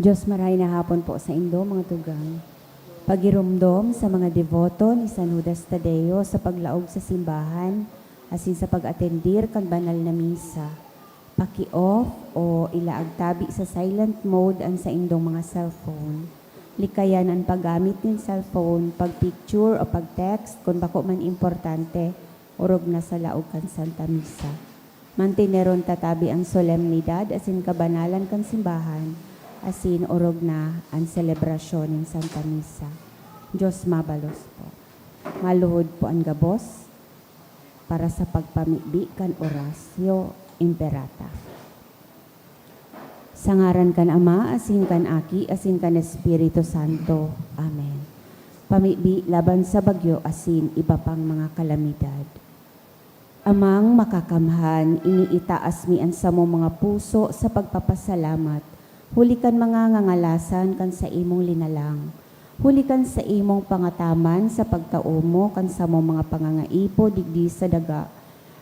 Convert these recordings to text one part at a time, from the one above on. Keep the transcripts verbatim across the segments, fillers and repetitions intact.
Diyos, marahay na hapon po saindo, mga tugang. Pagiromdom sa mga deboto ni San Judas Tadeo sa paglaog sa simbahan asin sa pag-atendir kan banal na misa. Paki-off o ilaag tabi sa silent mode an saindong mga cellphone. Likayan an paggamit nin cellphone, pag-picture o pag-text kun bako man importante, orog na sa laog kan Santa Misa. Manteneron ta tabi an solemnidad asin kabanalan kan simbahan asin orog na an selebrasyon nin Santa Misa. Diyos mabalos po. Maluhod po an gabos para sa pagpamibi kan Oratio Imperata. Sa ngaran kan Ama, asin kan Aki, asin kan Espiritu Santo. Amen. Pamibi laban sa bagyo asin iba pang mga kalamidad. Amang Makakamhan, iniitaas mi an samong mga puso sa pagpapasalamat huli kan mga ngangalasan kan saimong linalang, huli kan saimong pangataman sa pagtao mo kan samong mga pangangaipo digdi sa daga,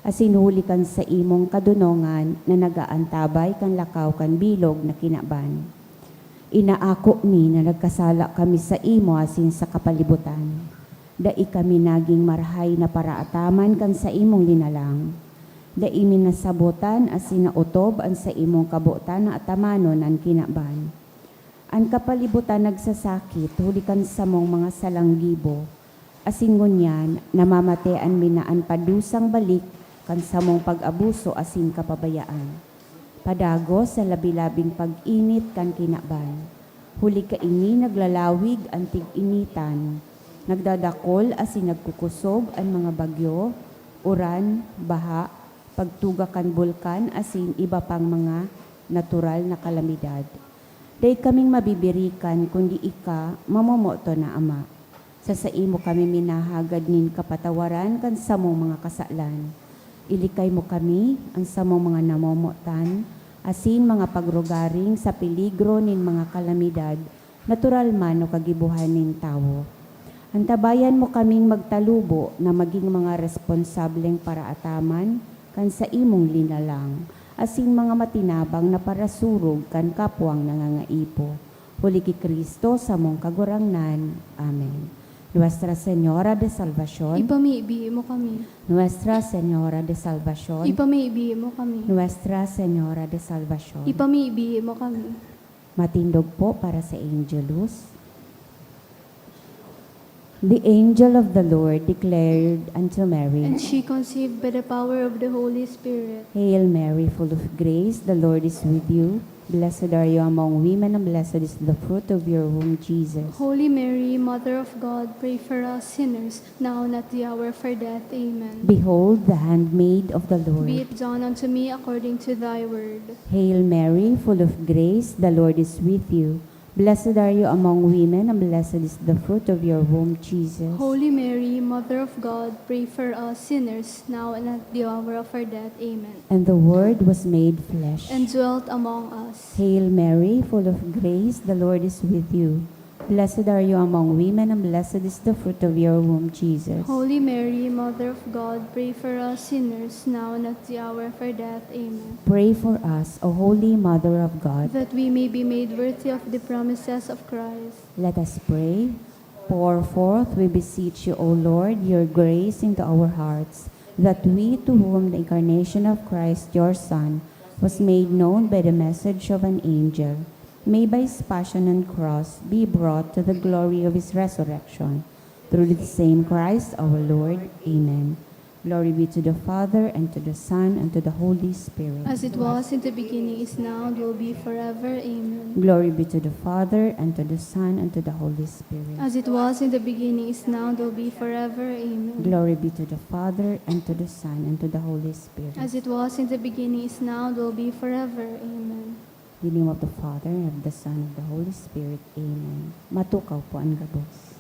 asin huli kan saimong kadonongan na nag-aantabay kan lakaw kan bilog na kinaban. Inaako mi na nagkasala kami saimo asin sa kapalibutan. Dai kami nagin marahay na paraataman kan saimong linalang. Dai mi nasabotan asin naotob an saimong kabotan na atamanon an kinaban. An kapalibutan nagsasakit huli kan samong mga salang gibo, asin ngunyan namamatean mi na an padusang balik kan samong pag-abuso asin kapabayaan. Padagos sa labi-labing pag-init kan kinaban. Huli kaini naglalawig an tig-initan, nagdadakol asin nagkukusog an mga bagyo, uran, baha, pagtuga kan bulkan asin iba pang mga natural na kalamidad. Dai kaming mabibirikan kundi ika, mamomoton na Ama. Sa saimo kami minahagad nin kapatawaran kan samong mga kasalan. Ilikay mo kami, an samong mga namomotan, asin mga pagrugaring sa peligro nin mga kalamidad, natural man o kagibohan nin tawo. Antabayan mo kaming magtalubo na magin mga responsableng paraataman kan saimong linalang, asin mga matinabang na parasurog kan kapwang nangangaipo. Huli ki Cristo, samong Kagurangnan. Amen. Nuestra Señora de Salvacion. Ipamibi mo kami. Nuestra Señora de Salvacion. Ipamibi mo kami. Nuestra Señora de Salvacion. Ipamibi mo kami. Matindog po para sa Angelus. The angel of the Lord declared unto Mary, And she conceived by the power of the Holy Spirit. Hail Mary, full of grace, the Lord is with you. Blessed are you among women, and blessed is the fruit of your womb, Jesus. Holy Mary, Mother of God, pray for us sinners, now and at the hour of our death. Amen. Behold the handmaid of the Lord. Be it done unto me according to thy word. Hail Mary, full of grace, the Lord is with you. Blessed are you among women, and blessed is the fruit of your womb, Jesus. Holy Mary, Mother of God, pray for us sinners, now and at the hour of our death. Amen. And the Word was made flesh. And dwelt among us. Hail Mary, full of grace, the Lord is with you. Blessed are you among women, and blessed is the fruit of your womb, Jesus. Holy Mary, Mother of God, pray for us sinners, now and at the hour of our death. Amen. Pray for us, O Holy Mother of God. That we may be made worthy of the promises of Christ. Let us pray. Pour forth, we beseech you, O Lord, your grace into our hearts, that we, to whom the incarnation of Christ, your Son, was made known by the message of an angel, may by his passion and cross be brought to the glory of his resurrection. Through the same Christ our Lord. Amen. Glory be to the Father, and to the Son, and to the Holy Spirit. As it was in the beginning, is now, and will be forever. Amen. Glory be to the Father, and to the Son, and to the Holy Spirit. As it was in the beginning, is now, and will be forever. Amen. Glory be to the Father, and to the Son, and to the Holy Spirit. As it was in the beginning, is now, and will be forever. Amen. In the name of the Father, and of the Son, and of the Holy Spirit. Amen. Matukaw po an gabos.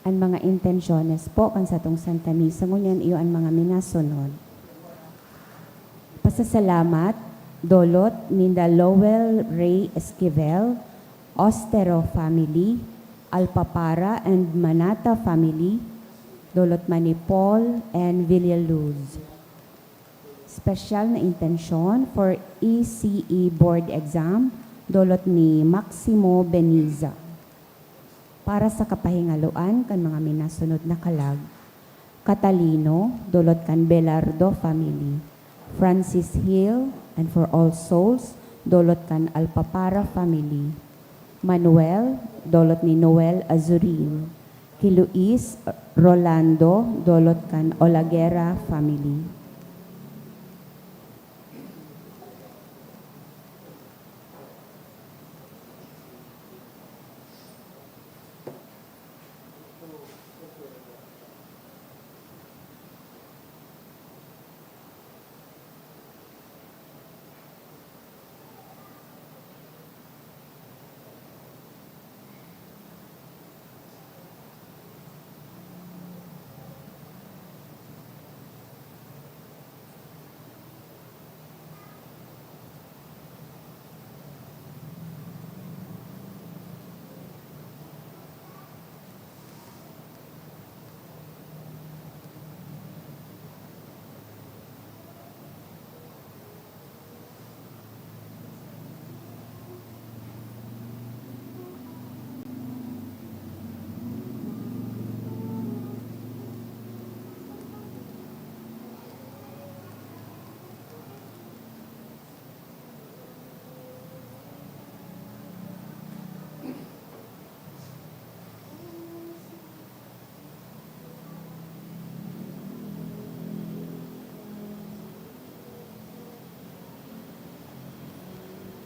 An mga intensyones po kan satong Santa Misa ngunyan iyo an mga minasunod. Pasasalamat, dolot ninda Lowell Ray Esquivel, Ostero family, Alpapara and Manata family, dolot man ni Paul and Villaluz. Special na intensyon for E C E board exam, dolot ni Maximo Beniza. Para sa kapahingaloan kan mga minasunod na kalag, Catalino, dolot kan Belardo family. Francis Hill, and for All Souls, dolot kan Alpapara family. Manuel, dolot ni Noel Azurin. Ki Luis Rolando, dolot kan Olaguera family.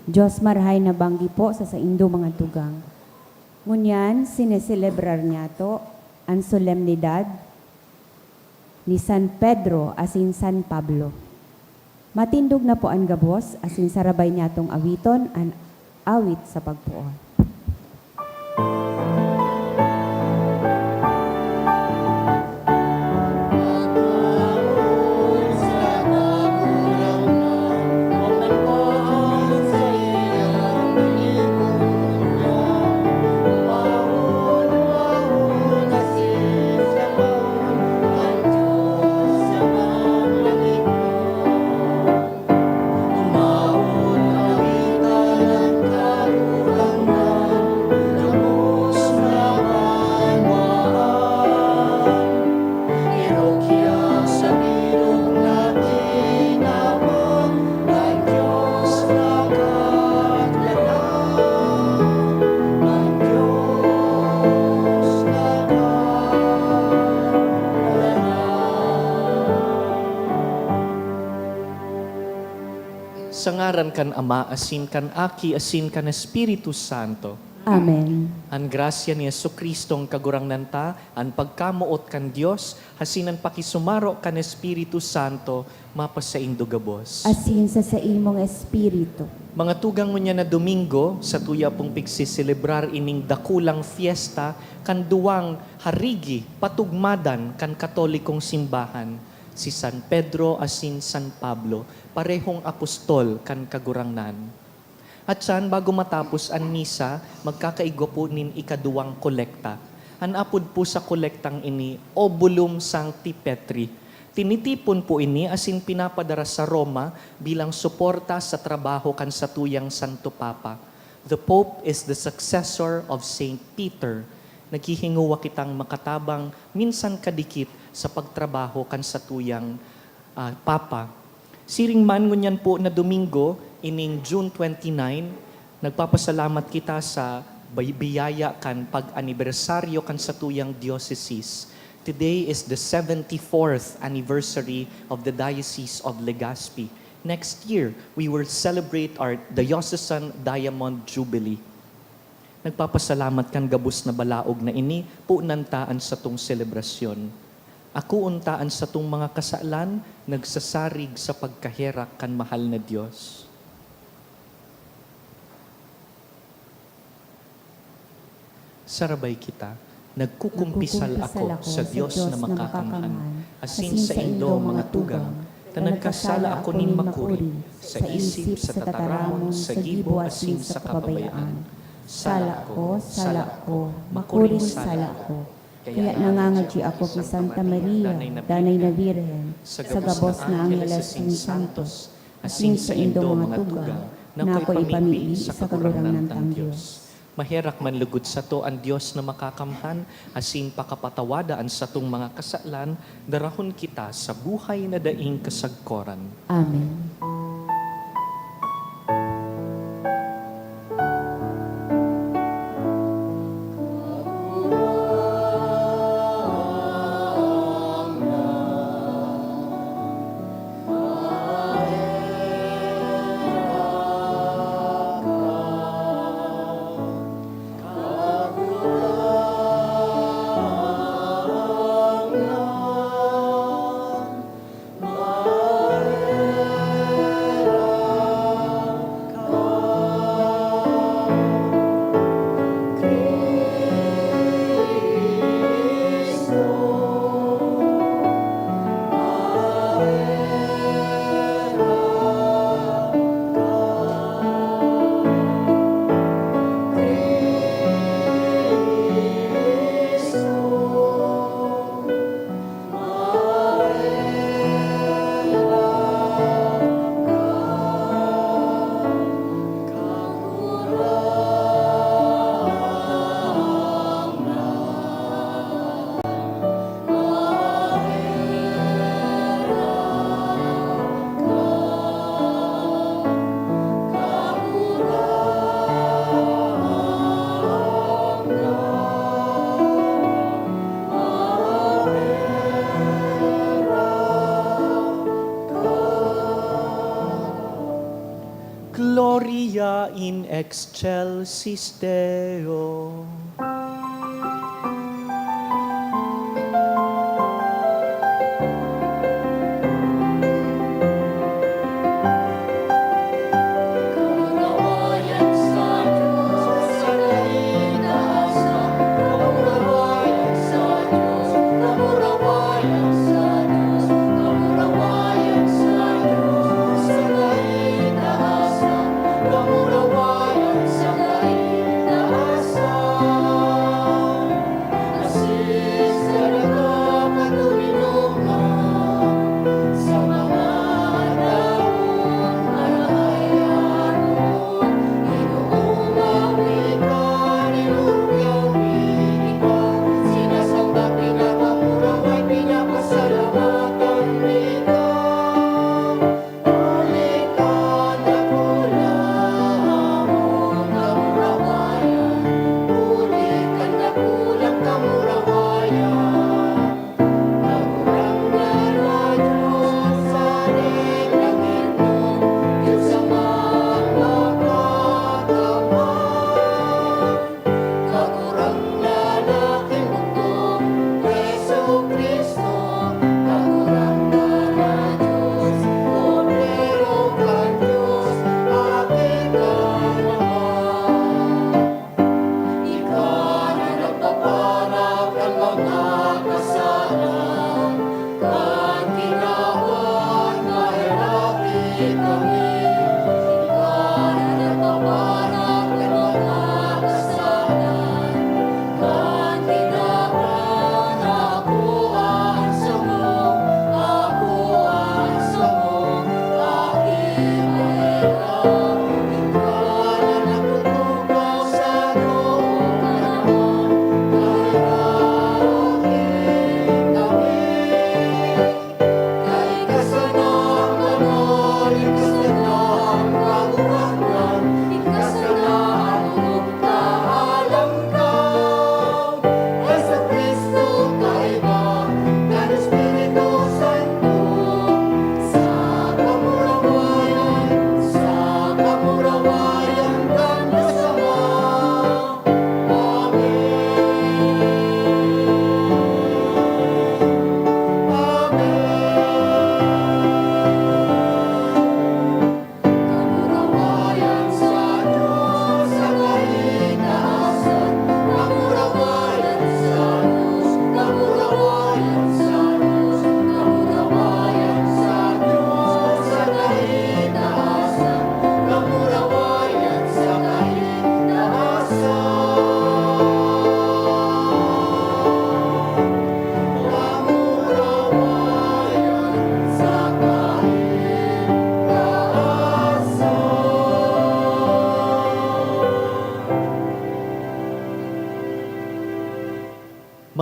Dios marahay na banggi po sa saindo mga tugang. Ngunyan, sineselebrar niyato an solemnidad ni San Pedro asin San Pablo. Matindog na po an gabos asin sarabay niyatong awiton an awit sa pagpoon. Sa ngaran kan Ama, asin kan Aki, asin kan Espiritu Santo. Amen. An grasya ni Jesu-Cristong Kagurangnan ta, an pagkamoot kan Dios, asin an pakisumaro kan Espiritu Santo, mapasaindo gabos. Asin sa saimong espiritu. Mga tugang, ngunyan na Domingo, satuya pong pigseselebrar ining dakulang fiesta kan duwang harigi patugmadan kan Katolikong Simbahan, si San Pedro asin San Pablo, parehong apostol kan Kagurangnan. At siyan, bago matapos an misa, magkakaigwa po nin ikaduwang kolekta. An apod po sa kolektang ini, Obulum Sancti Petri. Tinitipon po ini asin pinapadara sa Roma bilang suporta sa trabaho kan satuyang Santo Papa. The Pope is the successor of Saint Peter. Naghihingowa kitang makatabang, minsan kadikit, sa pagtrabaho kan satuyang, ah, Papa. Siring man ngunyan po na Domingo, ining June twenty-nine, nagpapasalamat kita sa bay-, biyaya kan pag-anibersaryo kan satuyang diocese. Today is the seventy-fourth anniversary of the Diocese of Legazpi. Next year, we will celebrate our Diocesan Diamond Jubilee. Nagpapasalamat kan gabos na balaog na ini, ponan ta an satong selebrasyon. Akoon ta an satong mga kasalan, nagsasarig sa pagkaherak kan mahal na Dios. Sarabay kita. Nagkukumpisal ako sa Dios na makakamhan, asin saindo, mga tugang, ta nagkasala ako nin makuri, sa isip, sa tataramon, sa gibo, asin sa kababayaan. Sala ko, sala ko, makuring sala ko. Kaya nangangadyi ako ki Santa Maria, danay na Birhen, sa gabos na anghel asin santos, asin saindong mga tugang, na ako ipamibi sa Kagurangnan tang Dios. Maherak man lugod sato an Dios na makakamhan, asin pakapatawada an satong mga kasalan, darahon kita sa buhay na daing kasagkoran. Amen. Gloria in excelsis Deo.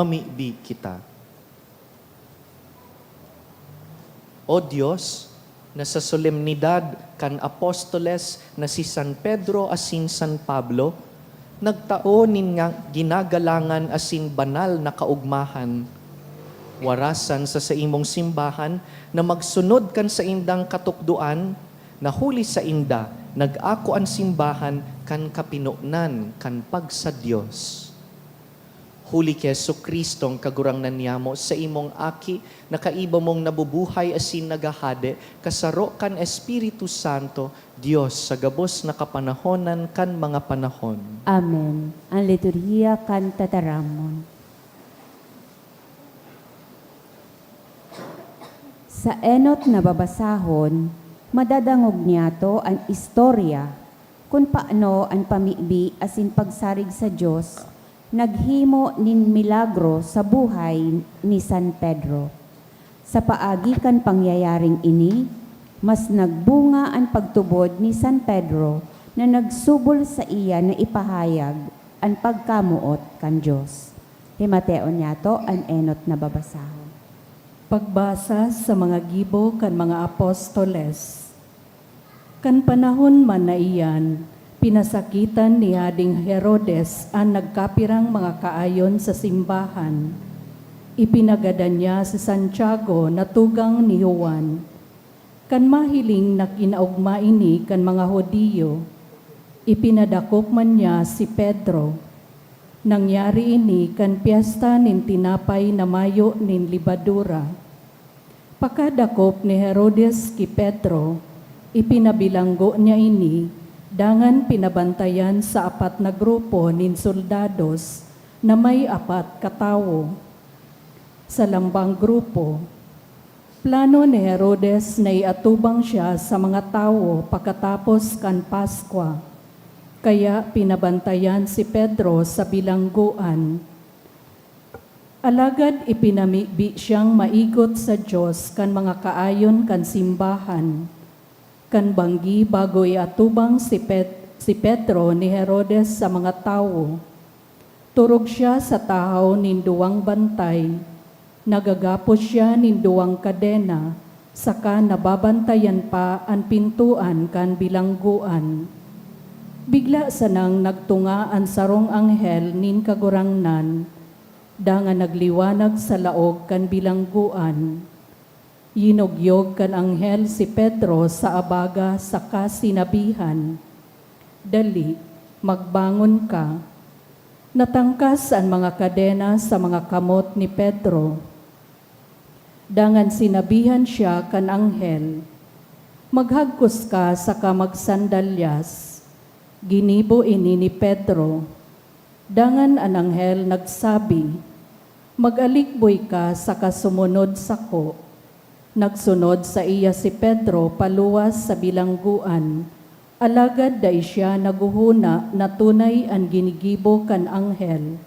Mamibi kita. O Dios, na sa solemnidad kan apostoles na si San Pedro asin San Pablo, nagtao nin nga ginagalangan asin banal na kaogmahan, warasan sa saimong simbahan na magsunod kan saindang katukdoan, na huli sainda nag-ako an simbahan kan kapinonan kan pagsa-Dios. Huli ki Jesu-Cristong Kagurangnan niyamo, sa imong Aki na kaiba mong nabubuhay asin naghahade, kasaro kan Espiritu Santo, Dios sa gabos na kapanahonan kan mga panahon. Amen. An liturhiya kan tataramon. Sa enot na babasahon, madadangog niyato an istorya kun paano an pamibi asin pagsarig sa Dios naghimo nin milagro sa buhay ni San Pedro. Sa paagi kan pangyayaring ini, mas nagbunga an pagtubod ni San Pedro na nagsubol saiya na ipahayag an pagkamoot kan Dios. Himateon niyato an enot na babasahon. Pagbasa sa mga gibo kan mga apostoles. Kan panahon man na iyan, pinasakitan ni Hading Herodes an nagkapirang mga kaayon sa simbahan. Ipinagadan niya si Santiago na tugang ni Juan. Kan mahiling na kinaogma ini kan mga Judio, ipinadakop man niya si Pedro. Nangyari ini kan pyesta nin tinapay na mayo nin lebadura. Pakadakop ni Herodes ki Pedro, ipinabilanggo niya ini, dangan pinabantayan sa apat na grupo nin soldados na may apat ka tawo. Sa lambang grupo, plano ni Herodes na iatubang siya sa mga tawo pakatapos kan Paskwa, kaya pinabantayan si Pedro sa bilanggoan. Alagad ipinamibi siyang maigot sa Dios kan mga kaayon kan simbahan. Kan banggi bago iatubang si Pet-, si Pedro ni Herodes sa mga tawo, torog siya sa tahaw nin duwang bantay, nagagapos siya nin duwang kadena, saka nababantayan pa an pintoan kan bilanggoan. Bigla sanang nagtunga an sarong anghel nin Kagurangnan, dangan nagliwanag sa laog kan bilanggoan. Yinugyog kan anghel si Pedro sa abaga saka sinabihan, "Dali, magbangon ka." Natangkas an mga kadena sa mga kamot ni Pedro. Dangan sinabihan siya kan anghel, "Maghagkos ka saka magsandalyas." Ginibo ini ni Pedro. Dangan an anghel nagsabi, "Mag-alikboy ka saka sumunod sako." Nagsunod saiya si Pedro paluwas sa bilanggoan, alagad dai siya naghohona na tunay an ginigibo kan anghel.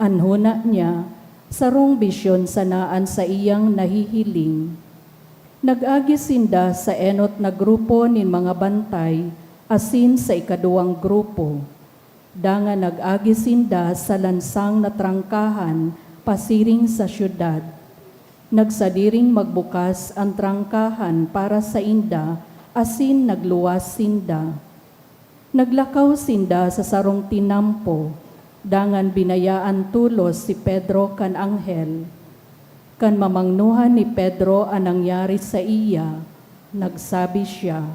An hona niya, sarong bisyon sana an saiyang nahihiling. Nag-agi sinda sa enot na grupo nin mga bantay asin sa ikaduwang grupo. Dangan nag-agi sinda sa lansang na trangkahan pasiring sa syudad. Nagsadiring magbukas an trangkahan para sainda asin nagluwas sinda. Naglakaw sinda sa sarong tinampo, dangan binayaan tolos si Pedro kan anghel. Kan mamangnohan ni Pedro an nangyari saiya, nagsabi siya,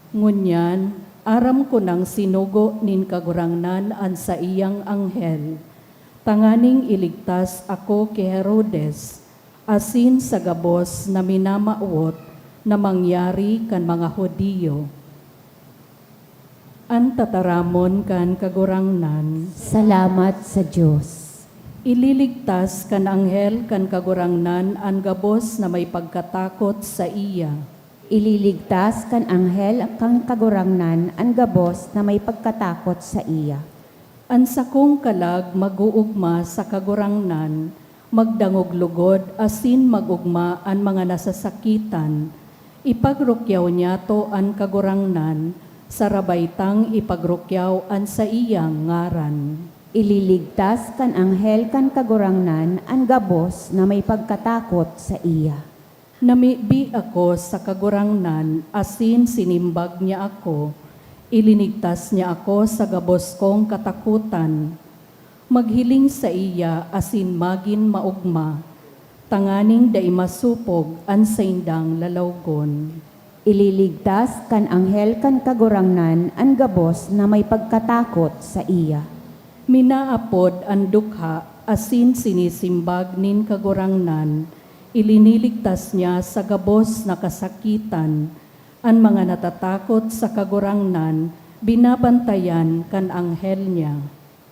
"Ngunyan, aram ko nang sinugo nin Kagurangnan an saiyang anghel, tanganing iligtas ako ki Herodes, asin sa gabos na minamawot na mangyari kan mga Judio." An tataramon kan Kagurangnan. Salamat sa Dios. Ililigtas kan anghel kan Kagurangnan an gabos na may pagkatakot saiya. Ililigtas kan anghel kan Kagurangnan an gabos na may pagkatakot saiya. An sakong kalag mag-oogma sa Kagurangnan, magdangog logod asin mag-ogma an mga nasasakitan. Ipagrukyaw niyato an Kagurangnan, sarabay tang ipagrukyaw an saiyang ngaran. Ililigtas kan anghel kan Kagurangnan an gabos na may pagkatakot saiya. Namibi ako sa Kagurangnan asin sinimbag niya ako; ilinigtas niya ako sa gabos kong katakotan. Maghiling saiya asin magin maogma, tanganing dai masopog an saindang lalawgon. Ililigtas kan anghel kan Kagurangnan an gabos na may pagkatakot saiya. Minaapod an dukha asin sinisimbag nin Kagurangnan; iliniligtas niya sa gabos na kasakitan. An mga natatakot sa Kagurangnan binabantayan kan anghel niya.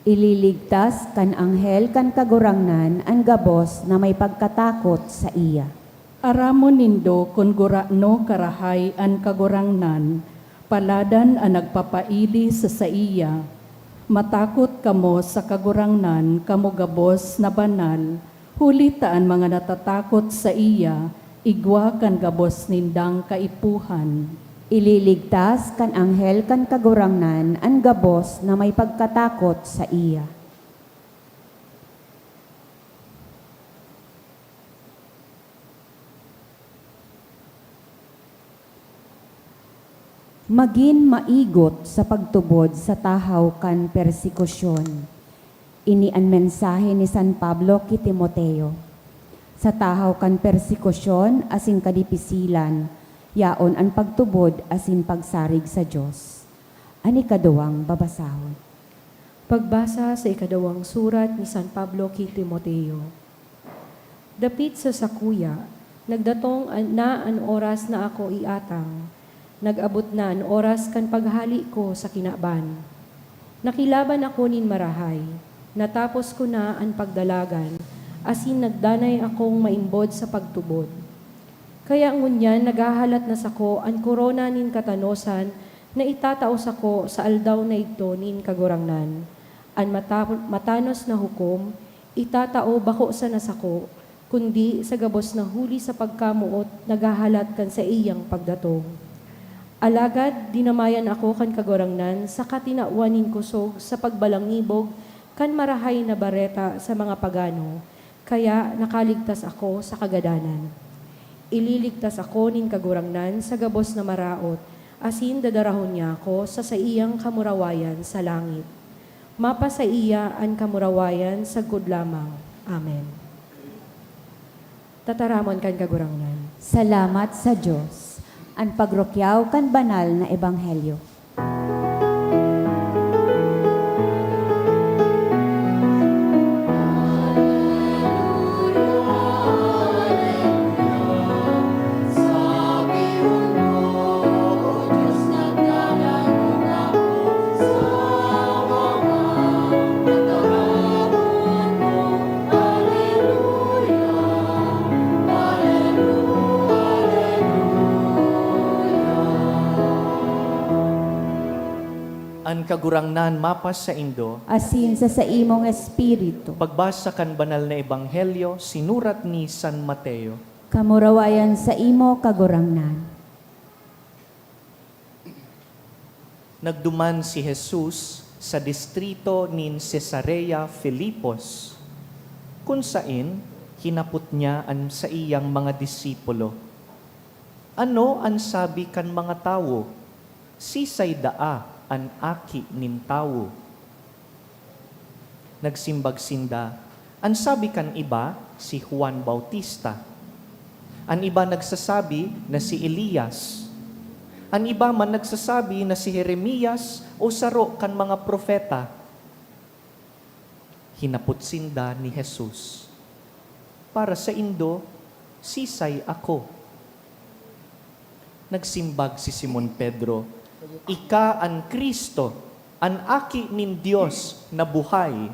Ililigtas kan anghel kan Kagurangnan an gabos na may pagkatakot saiya. Aramon nindo kun gurano karahay an Kagurangnan; paladan an nagpapaili sa saiya. Matakot kamo sa Kagurangnan, kamo gabos na banal, huli ta an mga natatakot saiya igwa kan gabos nindang kaipuhan. Ililigtas kan anghel kan Kagurangnan an gabos na may pagkatakot saiya. Magin maigot sa pagtubod sa tahaw kan persekusyon. Ini an mensahe ni San Pablo ki Timoteo. Sa tahaw kan persekusyon asin kadipisilan, yaon an pagtubod asin pagsarig sa Dios. An ikaduwang babasahon. Pagbasa sa ikadawang surat ni San Pablo ki Timoteo. Dapit sa sakuya, nagdatong an, na an oras na ako iatang. Nag-abot na an oras kan paghale ko sa kinaban. Nakilaban ako nin marahay, natapos ko na an pagdalagan, asin nagdanay akong maimbod sa pagtubod. Kaya ngunyan naghahalat na sako an korona nin katanosan na itatao sako sa aldaw na idto nin Kagurangnan. An mata-, matanos na hukom itatao bako sana sako, kundi sa gabos na huli sa pagkamoot naghahalat kan saiyang pagdatong. Alagad dinamayan ako kan Kagurangnan saka tinawan nin kosog sa pagbalangibog kan Marahay na Bareta sa mga pagano, kaya nakaligtas ako sa kagadanan. Ililigtas ako nin Kagurangnan sa gabos na maraot, asin dadarahon niya ako sa saiyang kamurawayan sa langit. Mapasaiya an kamurawayan sagkod lamang. Amen. Tataramon kan Kagurangnan. Salamat sa Dios. An pagrukyaw kan banal na ebanghelyo. An Kagurangnan mapasaindo. Asin sa saimong espiritu. Pagbasa kan Banal na Ebanghelyo sinurat ni San Mateo. Kamurawayan saimo, Kagurangnan. Nagduman si Jesus sa distrito nin Cesarea Filipos, kun saen hinapot niya an saiyang mga disipulo, "Ano an sabi kan mga tawo? Sisay daa an Aki nin Tawo?" Nagsimbag sinda, "An sabi kan iba, si Juan Bautista. An iba nagsasabi na si Elias. An iba man nagsasabi na si Jeremias o saro kan mga propeta." Hinapot sinda ni Jesus, "Para saindo, sisay ako?" Nagsimbag si Simon Pedro, "Ika an Cristo, an Aki nin Dios na buhay."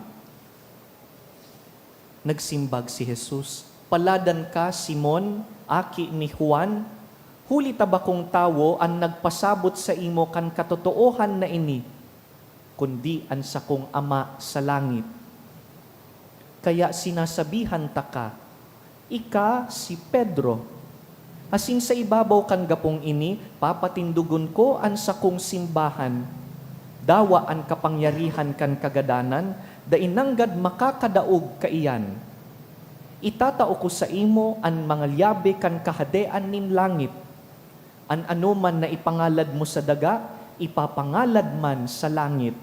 Nagsimbag si Jesus, "Paladan ka, Simon, aki ni Juan, huli ta bakong tawo an nagpasabot saimo kan katotoohan na ini, kundi an sakong Ama sa langit. Kaya sinasabihan taka, ika si Pedro, asin sa ibabaw kan gapong ini papatindogon ko an sakong simbahan. Dawa an kapangyarihan kan kagadanan Dai nanggad makakadaog kaiyan. Itatao ko saimo an mga lyabe kan Kahadean nin langit. An anoman na ipangalad mo sa daga, ipapangalad man sa langit.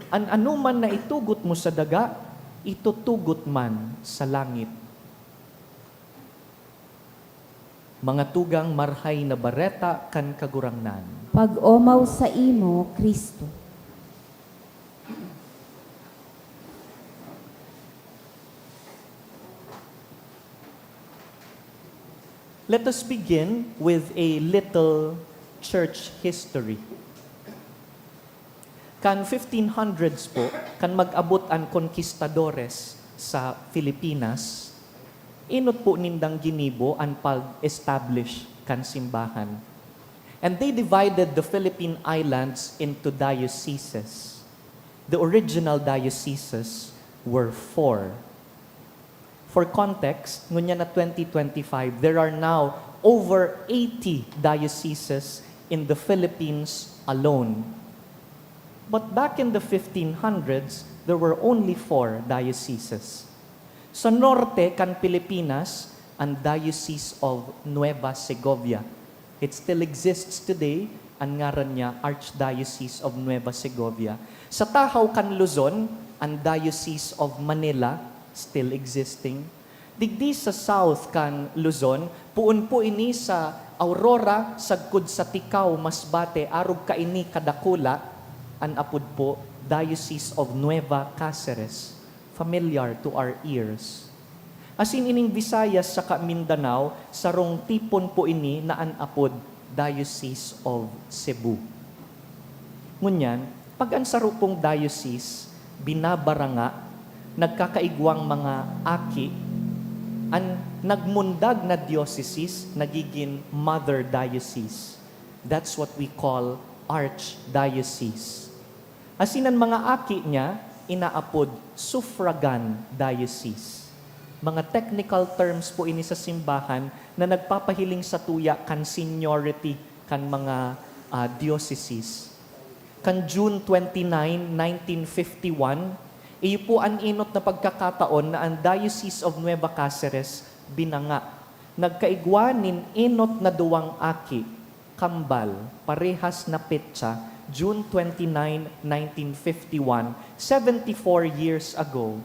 An anoman na itugot mo sa daga, itutugot man sa langit. Mga tugang, Marahay na Bareta kan Kagurangnan. Pag-omaw saimo, Cristo. Let us begin with a little church history. Kan fifteen hundreds po, kan mag-abot an konkistadores sa Filipinas, enot po nindang ginibo an pag-establish kan simbahan. And they divided the Philippine Islands into dioceses. The original dioceses were four. For context, ngunyan na twenty twenty-five, there are now over eighty dioceses in the Philippines alone. But back in the fifteen hundreds, there were only four dioceses. Sa norte kan Pilipinas, ang Diocese of Nueva Segovia. It still exists today, an ngaran niya, Archdiocese of Nueva Segovia. Sa tahaw kan Luzon, an Diocese of Manila, still existing. Digdi sa south kan Luzon, poon po ini sa Aurora, sagkod sa Ticao, Masbate, arog kaini kadakula, an apod po, Diocese of Nueva Caceres, familiar to our ears. Asin ining Visayas saka Mindanao, sarong tipon po ini na an apod Diocese of Cebu. Ngunyan, pag an saro pong diocese binabaranga, nagkakaigwang mga aki, an nagmundag na diocese nagigin mother diocese. That's what we call archdiocese. Asin an mga aki niya inaapod suffragan diocese. Mga technical terms po ini sa simbahan na nagpapahiling satuya kan seniority kan mga, ah, dioceses. Kan June twenty-nine, nineteen fifty-one, iyo po an enot na pagkakataon na an Diocese of Nueva Caceres binanga. Nagkaigwa nin enot na duwang aki, kambal, parehas na petsa, June twenty-nine, nineteen fifty-one, seventy-four years ago.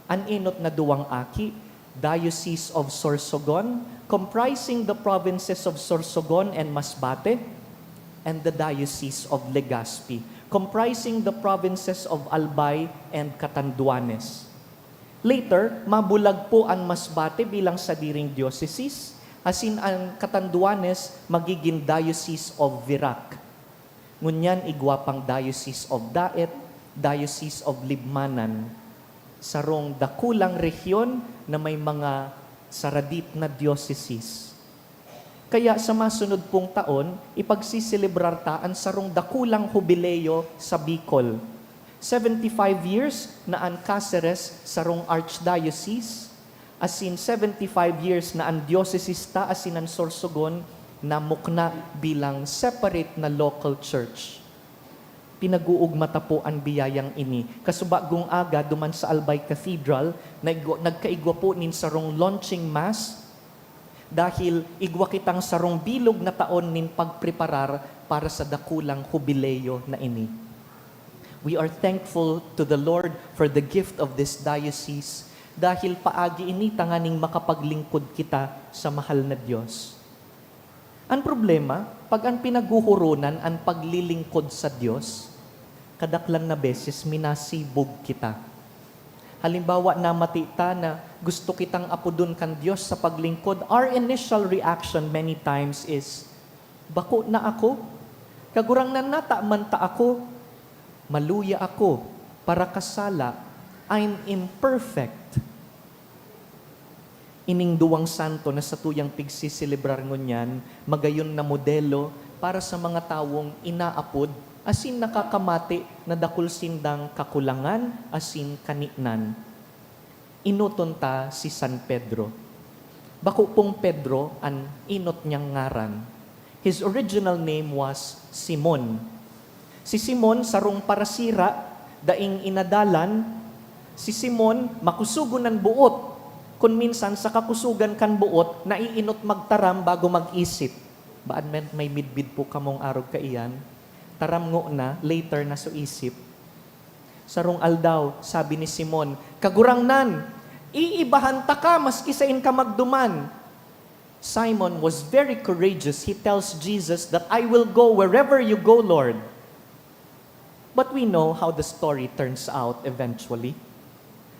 An enot na duwang aki, Diocese of Sorsogon, comprising the provinces of Sorsogon and Masbate, and the Diocese of Legazpi, comprising the provinces of Albay and Catanduanes. Later, mabulag po an Masbate bilang sadiring diocese, asin an Catanduanes magigin Diocese of Virac. Ngunyan igwa pang Diocese of Daet, Diocese of Libmanan, sarong dakulang rehiyon na may mga saradit na dioceses. Kaya sa masunod pong taon, ipagsiselebrar ta an sarong dakulang hubileo sa Bicol. Seventy-five years na an Caceres sarong archdiocese, asin seventy-five years na an diocese ta asin an Sorsogon namukna bilang separate na local church. Pinag-uugma ta po an biyayang ini. Kasubagong aga, duman sa Albay Cathedral, nag-, nagkaigwa po nin sarong launching mass, dahil igwa kitang sarong bilog na taon nin pagpreparar para sa dakulang hubileo na ini. We are thankful to the Lord for the gift of this diocese, dahil paagi ini tanganing makapaglingkod kita sa mahal na Dios. An problema, pag an pinaghuhuronan an paglilingkod sa Dios, kadaklan na beses minasibog kita. Halimbawa, namati ta na gusto kitang apodon kan Dios sa paglingkod, our initial reaction many times is, "Bako na ako? Kagurangnan, nata man ta ako? Maluya ako, parakasala, I'm imperfect." Ining duwang santo na satuyang pigsiselebrar ngunyan, magayon na modelo para sa mga tawong inaapod asin nakakamati na dakul sindang kakulangan asin kaninan. Enoton ta si San Pedro. Bako pong Pedro an enot niyang ngaran. His original name was Simon. Si Simon, sarong parasira, daing inadalan, Si Simon, makusugon an boot. Kun minsan, sa kakusugan kan boot, naiinot magtaram bago mag-isip. Baan may, may midbid po kamong arog kaiyan? Taram ngona, later na so isip. Sarong aldaw, sabi ni Simon, "Kagurangnan, iibahan taka maski sain ka magduman." Simon was very courageous. He tells Jesus that, "I will go wherever you go, Lord." But we know how the story turns out eventually.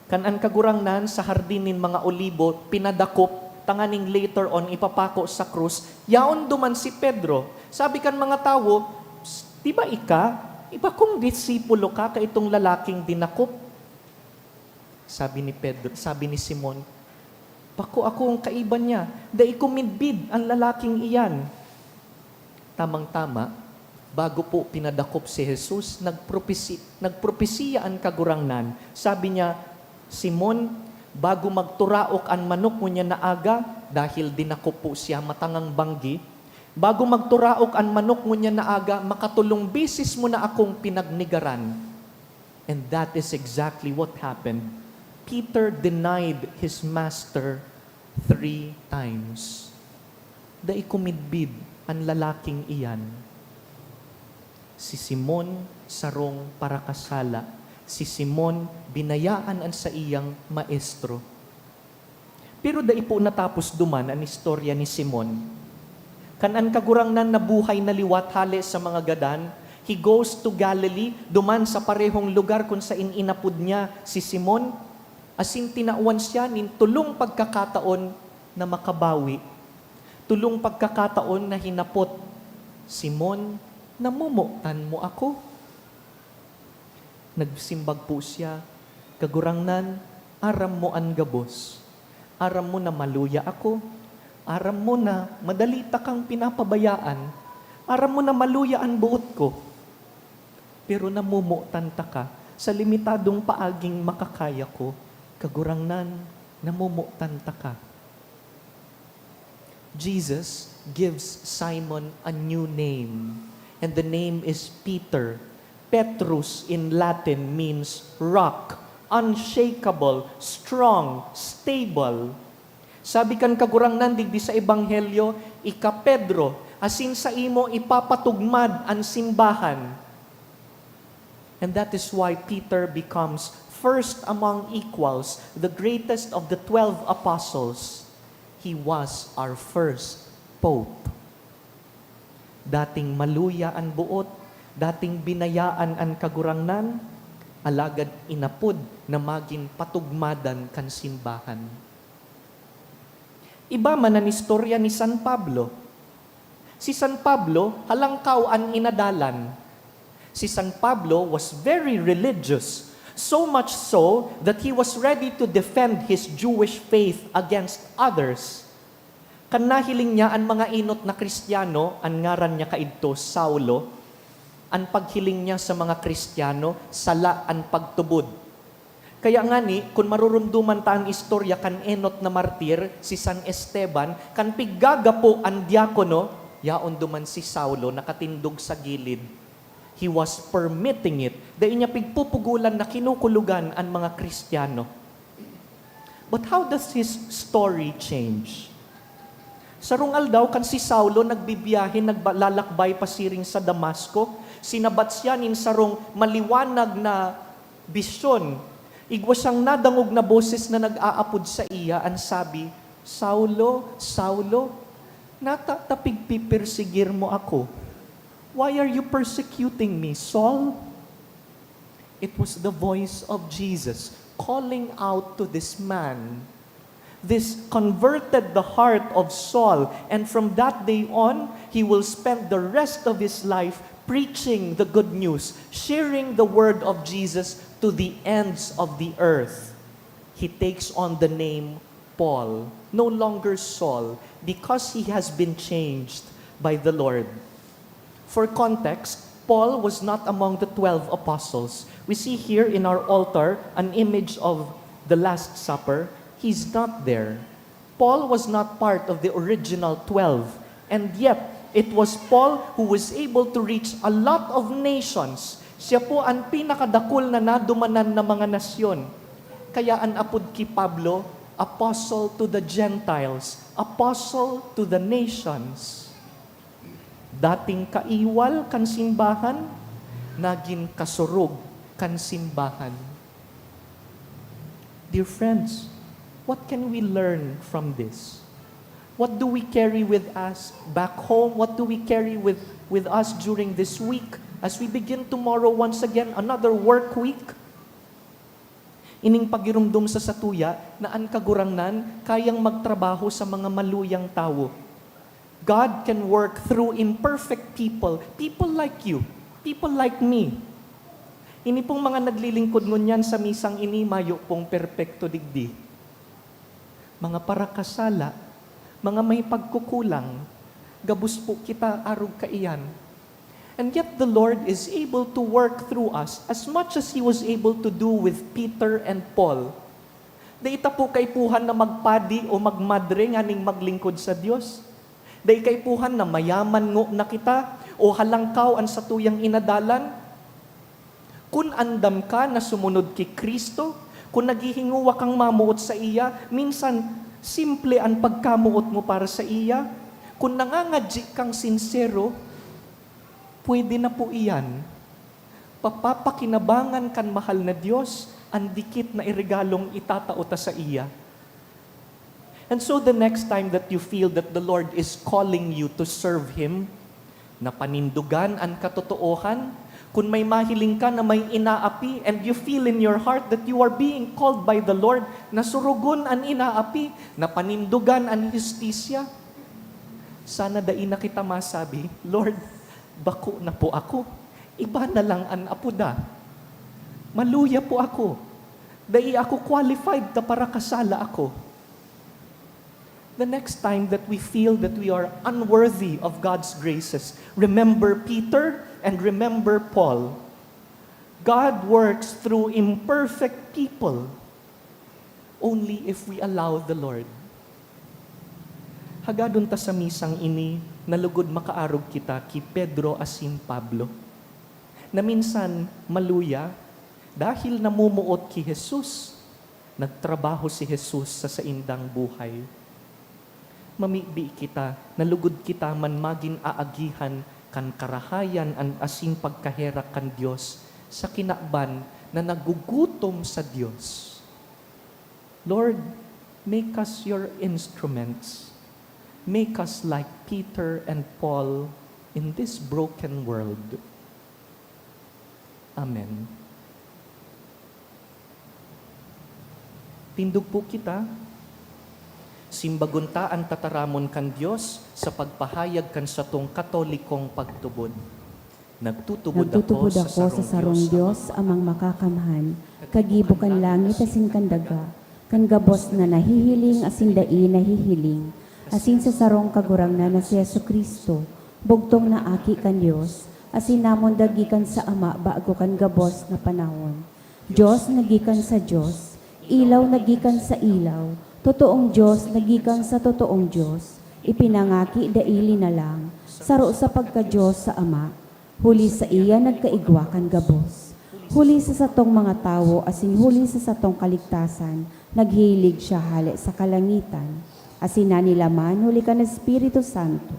Kan an Kagurangnan sa Hardin nin mga Olibo pinadakop tanganing later on ipapako sa krus, yaon duman si Pedro. Sabi kan mga tawo, "Psst, di ba ika? Iba kong disipulo ka kaitong lalaking dinakop?" Sabi ni Pedro, sabi ni Simon, "Bako akong kaiba niya. Dai ko midbid an lalaking iyan." Tamang-tama, bago po pinadakop si Jesus, nagpropesi-, nagpropesiya an Kagurangnan. Sabi niya, "Simon, bago magturaok an manok ngunyan na aga," dahil dinakop po siya matangang banggi, "bago magturaok an manok ngunyan na aga, makatolong beses mo na akong pinagnegaran." And that is exactly what happened. Peter denied his master three times. Dai ko midbid an lalaking iyan. Si Simon, sarong parakasala. Si Simon, binayaan an saiyang maestro. Pero dai po natapos duman an istorya ni Simon. Kan an Kagurangnan nabuhay na liwat hale sa mga gadan, he goes to Galilee, duman sa parehong lugar kun sain inapod niya si Simon, asin tinawan siya nin tolong pagkakataon na makabawi. Tolong pagkakataon na hinapot, "Simon, namomotan mo ako?" Nagsimbag po siya, "Kagurangnan, aram mo an gabos. Aram mo na maluya ako. Aram mo na madali takang pinapabayaan. Aram mo na maluya an boot ko. Pero namomotan taka sa limitadong paaging makakaya ko. Kagurangnan, namomotan taka." Jesus gives Simon a new name, and the name is Peter. Petrus in Latin means rock, unshakable, strong, stable. Sabi kan Kagurangnan digdi sa Ebanghelyo, "Ika Pedro, asin saimo ipapatugmad an simbahan." And that is why Peter becomes first among equals, the greatest of the twelve apostles. He was our first pope. Dating maluya an boot, dating binayaan an Kagurangnan, alagad inapod na magin patugmadan kan simbahan. Iba man an istorya ni San Pablo. Si San Pablo, halangkaw an inadalan. Si San Pablo was very religious, so much so that he was ready to defend his Jewish faith against others. Kan nahiling niya an mga enot na Kristiyano, an ngaran niya kaidto, Saulo, an paghiling niya sa mga Kristiyano, sala an pagtubod. Kaya ngani, kun marurumduman ta an istorya kan enot na martir, si San Esteban, kan piggagapo an diakono, yaon duman si Saulo nakatindog sa gilid. He was permitting it. Dai niya pigpupugolan na kinukulogan an mga Kristiyano. But how does his story change? Sarong aldaw, kan si Saulo nagbibiyahe, nagba-, lalakbay pasiring sa Damasco, sinabat siya nin sarong maliwanag na bisyon. Igwa siyang nadangog na boses na nag-aapod saiya, an sabi, "Saulo, Saulo, nata ta pigpipersigir mo ako? Why are you persecuting me, Saul?" It was the voice of Jesus calling out to this man. This converted the heart of Saul, and from that day on, he will spend the rest of his life preaching the good news, sharing the word of Jesus to the ends of the earth. He takes on the name Paul, no longer Saul, because he has been changed by the Lord. For context, Paul was not among the twelve apostles. We see here in our altar an image of the Last Supper. He's not there. Paul was not part of the original twelve. And yet, it was Paul who was able to reach a lot of nations. Siya po an pinakadakul na nadumanan na mga nasyon. Kaya an apod ki Pablo, "Apostle to the Gentiles, Apostle to the Nations." Dating kaiwal kan simbahan, nagin kasurog kan simbahan. Dear friends, what can we learn from this? What do we carry with us back home? What do we carry with, with us during this week as we begin tomorrow once again, another work week? Ining pagirumdom sa satuya na an Kagurangnan kayang magtrabaho sa mga maluyang tawo. God can work through imperfect people, people like you, people like me. Ini pong mga naglilingkod ngunyan sa misang ini, mayo pong perpekto digdi. Mga parakasala, mga may pagkukulang, gabos po kita arog kaiyan. And yet the Lord is able to work through us as much as He was able to do with Peter and Paul. Dai ta po kaipuhan na magpadi o magmadre nganing maglingkod sa Dios. Dai kaipuhan na mayaman ngona kita o halangkaw an satuyang inadalan. Kun andam ka na sumunod ki Cristo, kun naghihingowa kang mamoot saiya, minsan simple an pagkamoot mo para saiya. Kun nangangadyi kang sinsero, pwede na po iyan. Papapakinabangan kan mahal na Dios an dikit na iregalong itatao ta saiya. And so the next time that you feel that the Lord is calling you to serve Him, na panindogan an katotoohan, kun may mahiling ka na may inaapi and you feel in your heart that you are being called by the Lord, na surugon an inaapi, na panindogan an hustisya, sana dai na kita masabi, "Lord, bako na po ako. Iba na lang an apoda. Maluya po ako. Dai ako qualified ta parakasala ako." The next time that we feel that we are unworthy of God's graces, remember Peter and remember Paul. God works through imperfect people only if we allow the Lord. Hagadon ta sa misang ini na lugod makaarog kita ki Pedro asin Pablo, na minsan maluya dahil namumuot ki Jesus. Nagtrabaho si Jesus sa saindang buhay. Mamibi kita na lugod kita man magin aagihan kan karahayan an asin pagkaherak kan Dios sa kinaban na nagugutom sa Dios. Lord, make us your instruments. Make us like Peter and Paul in this broken world. Amen. Tindog po kita. Simbagon ta an tataramon kan Dios sa pagpahayag kan satong Katolikong pagtubod. Nagtutubod ako sa sarong Dios, Amang Makakamhan, kagibo kan langit asin kan daga, kan gabos na nahihiling asin dai nahihiling, asin sa sarong Kagurangnan na si Jesu-Cristo, bugtong na Aki kan Dios, asin namundag gikan sa Ama bago kan gabos na panahon. Dios na gikan sa Dios, ilaw na gikan sa ilaw, totoong Dios na gikan sa totoong Dios, ipinangaki dai linalang, saro sa pagka-Dios sa Ama. Huli saiya nagkaigwa kan gabos. Huli sa satong mga tawo asin huli sa satong kaligtasan, naghilig siya hale sa kalangitan, asin nanilaman huli kan Espiritu Santo,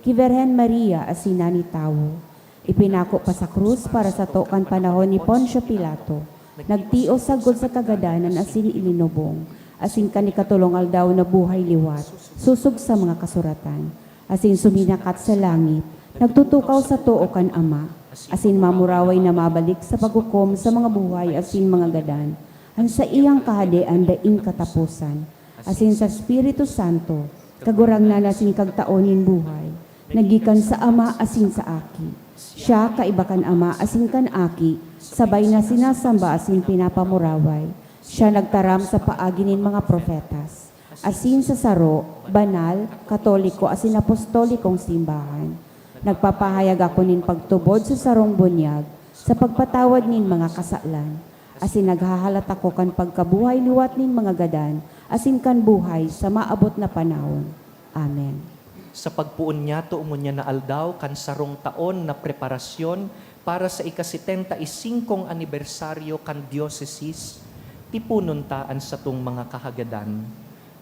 ki Birhen Maria asin nani tawo. Ipinako pa sa krus para sato kan panahon ni Poncio Pilato. Nagtios sagkod sa kagadanan asin ilinubong, asin kan ikatolong aldaw nabuhay liwat, sosog sa mga kasuratan. Asin suminakat sa langit, nagtutukaw sa too kan Ama, asin mamuraway na mabalik sa paghukom sa mga buhay asin mga gadan, an saiyang kahadean daing kataposan. Asin sa Espiritu Santo, Kagurangnan asin Kagtao nin buhay, na gikan sa Ama asin sa Aki. Siya kaiba kan Ama asin kan Aki, sabay na sinasamba asin pinapamuraway. Siya nagtaram sa paagi nin mga propetas, asin sa saro, banal, katoliko asin apostolikong simbahan. Nagpapahayag ako nin pagtubod sa sarong bunyag sa pagpatawad nin mga kasalan, asin naghahalat ako kan pagkabuhay liwat nin mga gadan asin kan buhay sa maabot na panahon. Amen. Sa pagpoon niyato ngunyan na aldaw kan sarong taon na preparasyon para sa ika-setenta y singkong anibersaryo kan diocesis, Tiponon ta an satong mga kahagadan.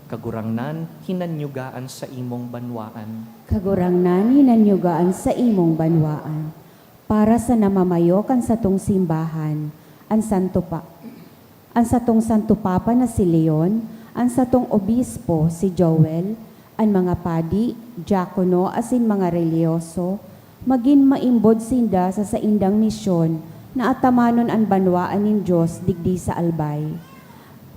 Kagurangnan, hinanyuga an saimong banwaan. Kagurangnan, hinanyuga an saimong banwaan. Para sa namamayo kan satong simbahan, an Santo Pa, an satong Santo Papa na si Leon, an satong obispo si Joel, an mga padi, diakono asin mga relihiyoso, magin maimbod sinda sa saindang misyon na atamanon an banwaan nin Dios digdi sa Albay.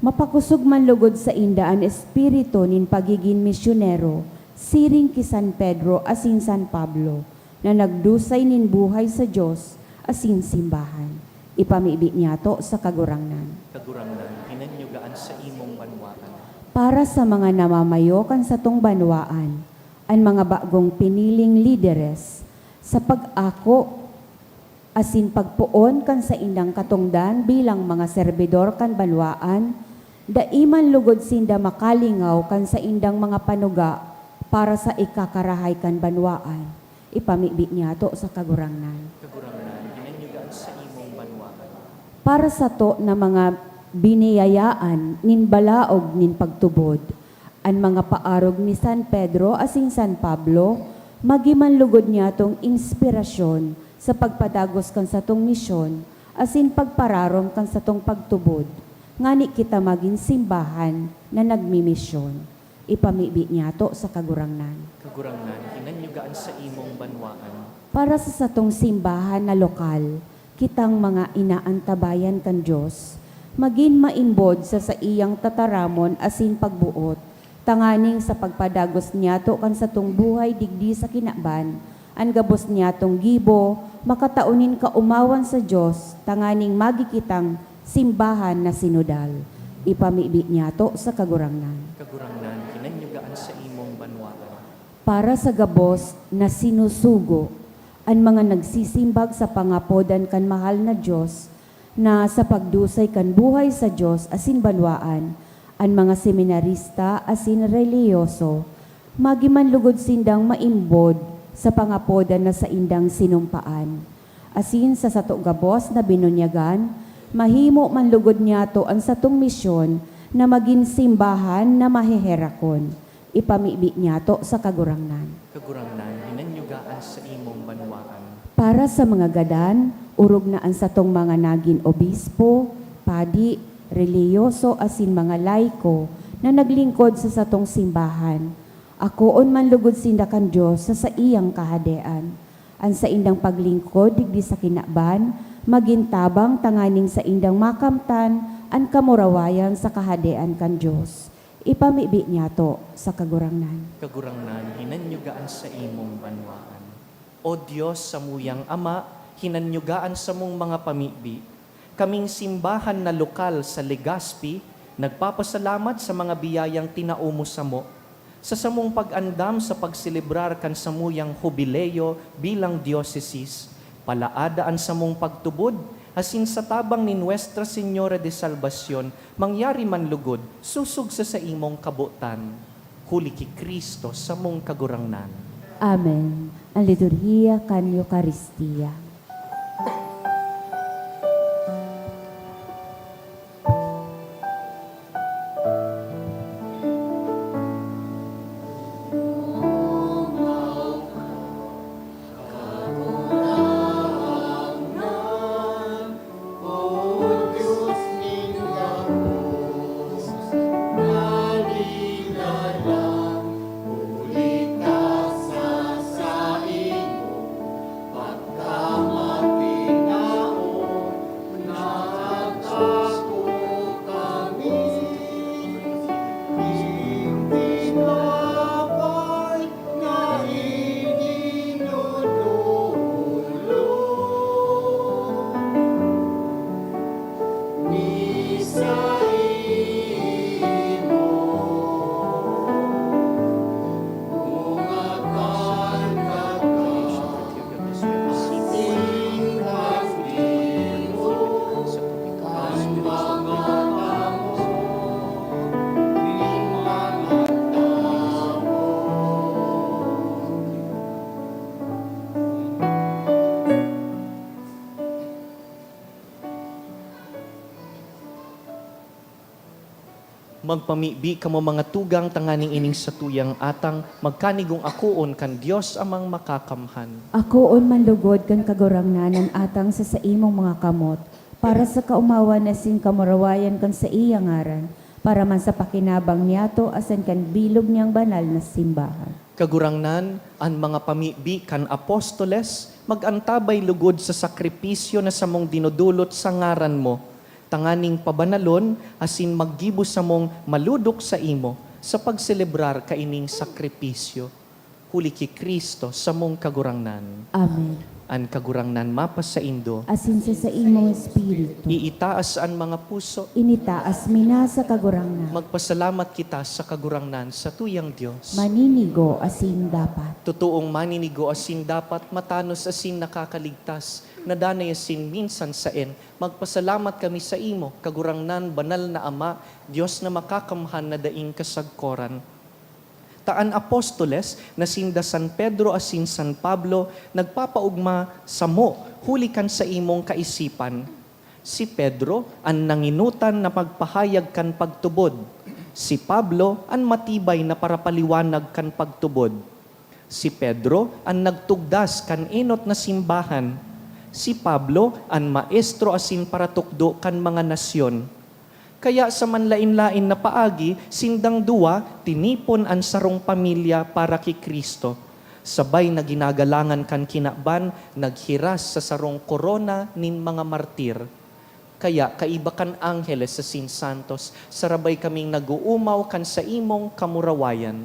Mapakosog man logod sainda an espiritu nin pagigin misyonero, siring ki San Pedro asin San Pablo, na nagdusay nin buhay sa Dios asin simbahan. Ipamibi niyato sa Kagurangnan. Kagurangnan, hinanyuga an saimong banwaan. Para sa mga namamayo kan satong banwaan, an mga bagong piniling lideres, sa pag-ako asin pagpoon kan saindang katongdan bilang mga serbidor kan banwaan, dai man lugod sinda makalingaw kan saindang mga panuga para sa ikakarahay kan banwaan. Ipamibi niyato sa Kagurangnan. Kagurangnan, hinanyuga an saimong banwaan. Para sato na mga biniyayaan nin balaog nin pagtubod, an mga paarog ni San Pedro asin San Pablo, magi man lugod niyatong inspirasyon sa pagpadagos kan satong misyon asin pagpararom kan satong pagtubod, ngani kita magin simbahan na nagmimisyon. Ipamibi niyato sa Kagurangnan. Kagurangnan, hinanyuga an saimong banwaan. Para sa satong simbahan na lokal, kitang mga inaantabayan kan Dios, magin maimbod sa saiyang tataramon asin pagboot, tanganing sa pagpadagos niyato kan satong buhay digdi sa kinaban, an gabos niyatong gibo makatao nin kaomawan sa Dios, tanganing magi kitang simbahan na sinodal. Ipamibi niyato sa Kagurangnan. Kagurangnan, hinanyuga an saimong banwaan. Para sa gabos na sinusugo, an mga nagsisimbag sa pangapodan kan mahal na Dios, na sa pagdusay kan buhay sa Dios asin banwaan, an mga seminarista asin relihiyoso, magi man lugod sindang maimbod sa pangapodan na saindang sinumpaan. Asin sa sato gabos na binunyagan, mahimo man lugod niyato an satong misyon na magin simbahan na maheherakon. Ipamibi niyato sa Kagurangnan. Kagurangnan, hinanyuga an saimong banwaan. Para sa mga gadan, orog na an satong mga nagin obispo, padi, relihiyoso asin mga laiko na naglingkod sa satong simbahan. Akoon man lugod sinda kan Dios sa saiyang Kahadean. An saindang paglingkod digdi sa kinaban magin tabang tanganing saindang makamtan an kamurawayan sa Kahadean kan Dios. Ipamibi niyato sa Kagurangnan. Kagurangnan, hinanyuga an saimong banwaan. O Dios, samuyang Ama, hinanyuga an samong mga pamibi. Kaming simbahan na lokal sa Legazpi nagpapasalamat sa mga biyayang tinao mo samo. Sa samong pag-andam sa pagselebrar kan samuyang hubileo bilang diocesis, palaada an samong pagtubod, asin sa tabang ni Nuestra Señora de Salvacion, mangyari man lugod, sosog sa saimong kabotan. Huli ki Cristo, samong Kagurangnan. Amen. An liturhiya kan Eukaristia. Magpamibi kamo, mga tugang, tanganing ining satuyang atang magkanigong akoon kan Dios Amang Makakamhan. Akoon man lugod kan Kagurangnan an atang sa saimong mga kamot, para sa kaomawan asin kamurawayan kan saiyang ngaran, para man sa pakinabang niyato asin kan bilog niyang banal na simbahan. Kagurangnan, an mga pamibi kan apostoles mag-antabay lugod sa sakripisyo na samong dinodolot sa ngaran mo, tanganing pabanalon asin maggibo samong malodok saimo sa pagselebrar kaining sakripisyo. Huli ki Cristo, samong Kagurangnan. Amen. An Kagurangnan mapasaindo. Asin sa saimong espiritu. Iitaas an mga puso. Initaas mi na sa Kagurangnan. Magpasalamat kita sa Kagurangnan, satuyang Dios. Maninigo asin dapat. Totoong maninigo asin dapat, matanos asin nakakaligtas, na danay asin minsan saen, magpasalamat kami saimo, Kagurangnan, banal na Ama, Dios na makakamhan na daing kasagkoran. Ta an apostoles na sinda San Pedro asin San Pablo nagpapaogma samo huli kan saimong kaisipan. Si Pedro an nangenotan na magpahayag kan pagtubod. Si Pablo an matibay na parapaliwanag kan pagtubod. Si Pedro an nagtugdas kan enot na simbahan. Si Pablo an maestro asin paratukdo kan mga nasyon. Kaya sa manlaen-laen na paagi, sindang duwa tinipon an sarong pamilya para ki Cristo. Sabay na ginagalangan kan kinaban, naghiras sa sarong korona nin mga martir. Kaya kaiba kan angheles asin santos, sarabay kaming nag-oomaw kan saimong kamurawayan.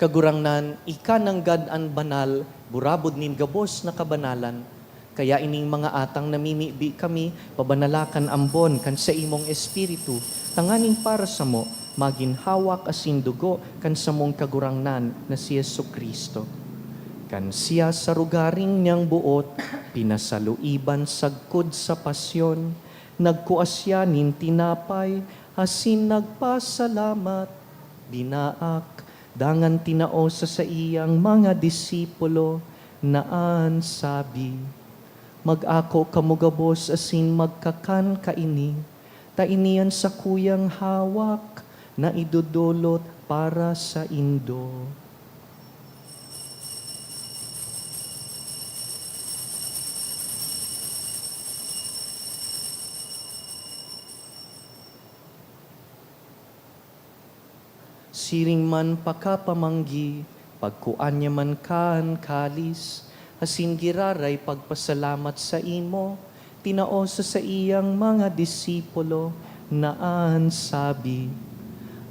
Kagurangnan, ika nanggad an banal, burabod nin gabos na kabanalan. Kaya ining mga atang namimibi kami, pabanala kan ambon kan saimong Espiritu, tanganing para samo magin hawak asin dugo kan samong Kagurangnan na si Jesu-Cristo. Kan siya sa rogaring niyang boot pinasaluiban sagkod sa pasyon, nagkua siya nin tinapay asin nagpasalamat, binaak, dangan tinao sa saiyang mga disipulo na an sabi, "Mag-ako kamo gabos asin magkakan kaini, ta ini an sakuyang hawak na idodolot para saindo." Siring man pakapamanggi, pagkua niya man kan kalis, asin giraray pagpasalamat saimo, tinao sa saiyang mga disipulo, na an sabi,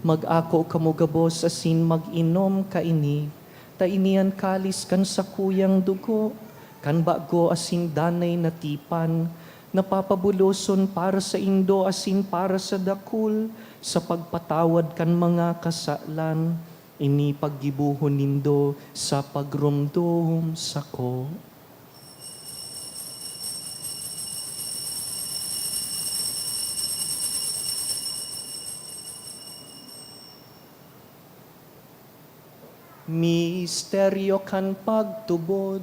"Mag-ako kamo gabos asin mag-inom kaini, ta ini an kalis kan sakuyang dugo, kan bago asin danay na tipan, na papabuloson para saindo asin para sa dakul sa pagpatawad kan mga kasalan. Ini paggibohon nindo sa pagromdom sako." Misteryo kan pagtubod.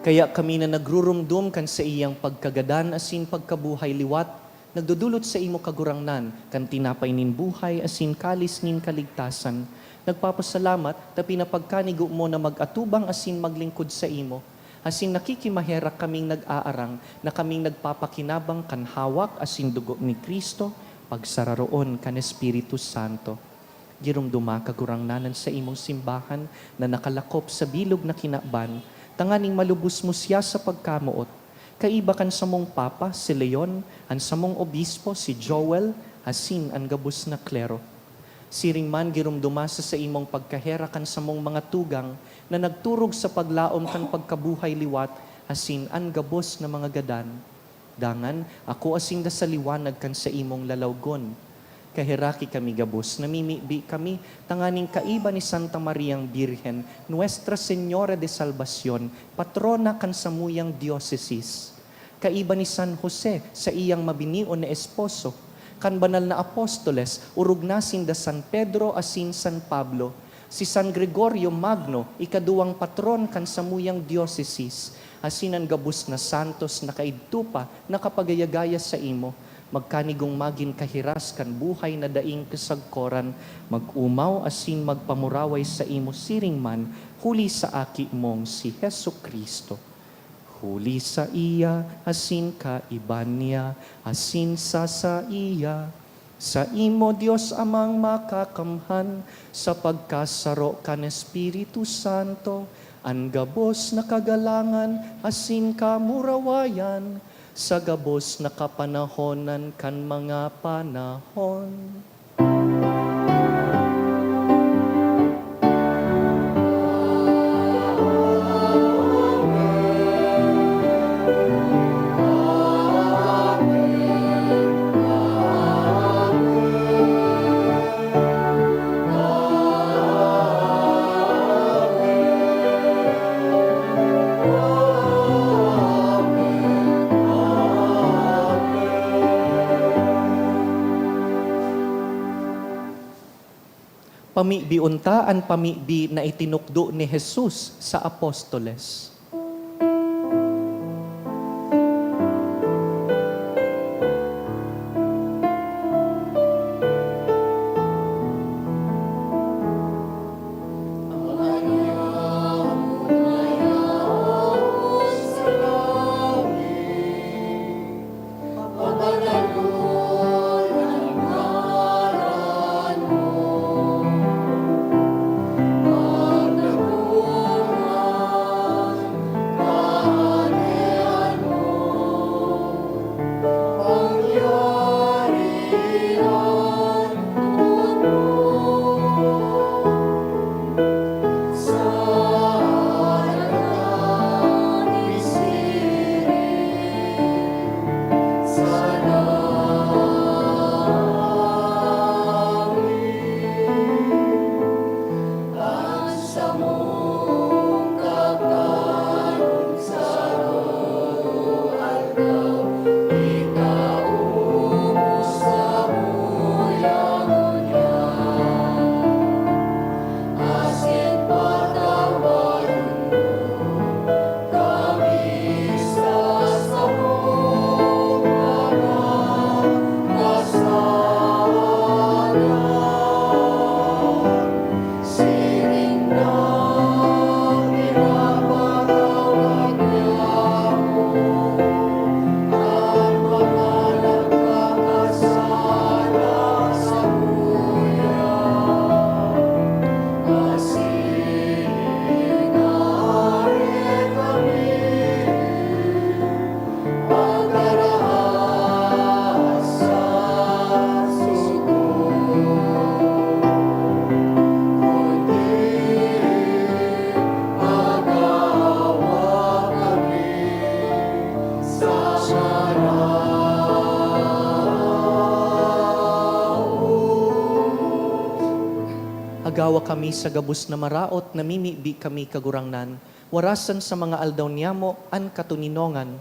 Kaya kami na nagrurumdom kan saiyang pagkagadan asin pagkabuhay liwat, nagdodolot saimo, Kagurangnan, kan tinapay nin buhay asin kalis nin kaligtasan. Nagpapasalamat ta pinapagkanigo mo na mag-atubang asin maglingkod saimo, asin nakikimaherak kaming nag-aarang na kaming nagpapakinabang kan hawak asin dugo ni Cristo, pagsararoon kan Espiritu Santo. Giromdoma, Kagurangnan, an saimong simbahan na nakalakop sa bilog na kinaban, tanganing malubos mo siya sa pagkamoot, kaiba kan samong Papa, si Leon, an samong Obispo, si Joel, asin an gabos na klero. Siring man, giromdoma sa saimong pagkaherak an samong mga tugang na nagturog sa paglaom kan pagkabuhay liwat asin an gabos na mga gadan. Dangan, akoa sinda sa liwanag kan saimong lalawgon. Kaheraki kami gabos, namimibi kami tanganing kaiba ni Santa Mariang Birhen, Nuestra Señora de Salvacion, patrona kan samuyang diocesis. Kaiba ni San Jose, saiyang mabinion na esposo. Kan banal na apostoles, orog na sinda San Pedro asin San Pablo. Si San Gregorio Magno, ikaduwang patron kan samuyang diocesis, asin an gabos na santos na kaidto pa nakapagaya-gaya saimo, magkanigong magin kahiras kan buhay na daing kasagkoran, mag-omaw asin magpamuraway saimo siring man, huli sa Aki mong si Jesu-Cristo. Huli saiya, asin kaiba niya, asin sa saiya, saimo, Dios Amang Makakamhan, sa pagkasaro kan Espiritu Santo, an gabos na kagalangan asin kamurawayan, sa gabos na kapanahonan kan mga panahon. Pamibi unta an pamibi na itinukdo ni Jesus sa apostoles. Agawa kami sa gabos na maraot, namimibi kami, Kagurangnan, warasan sa mga aldaw niyamo an katoninongan,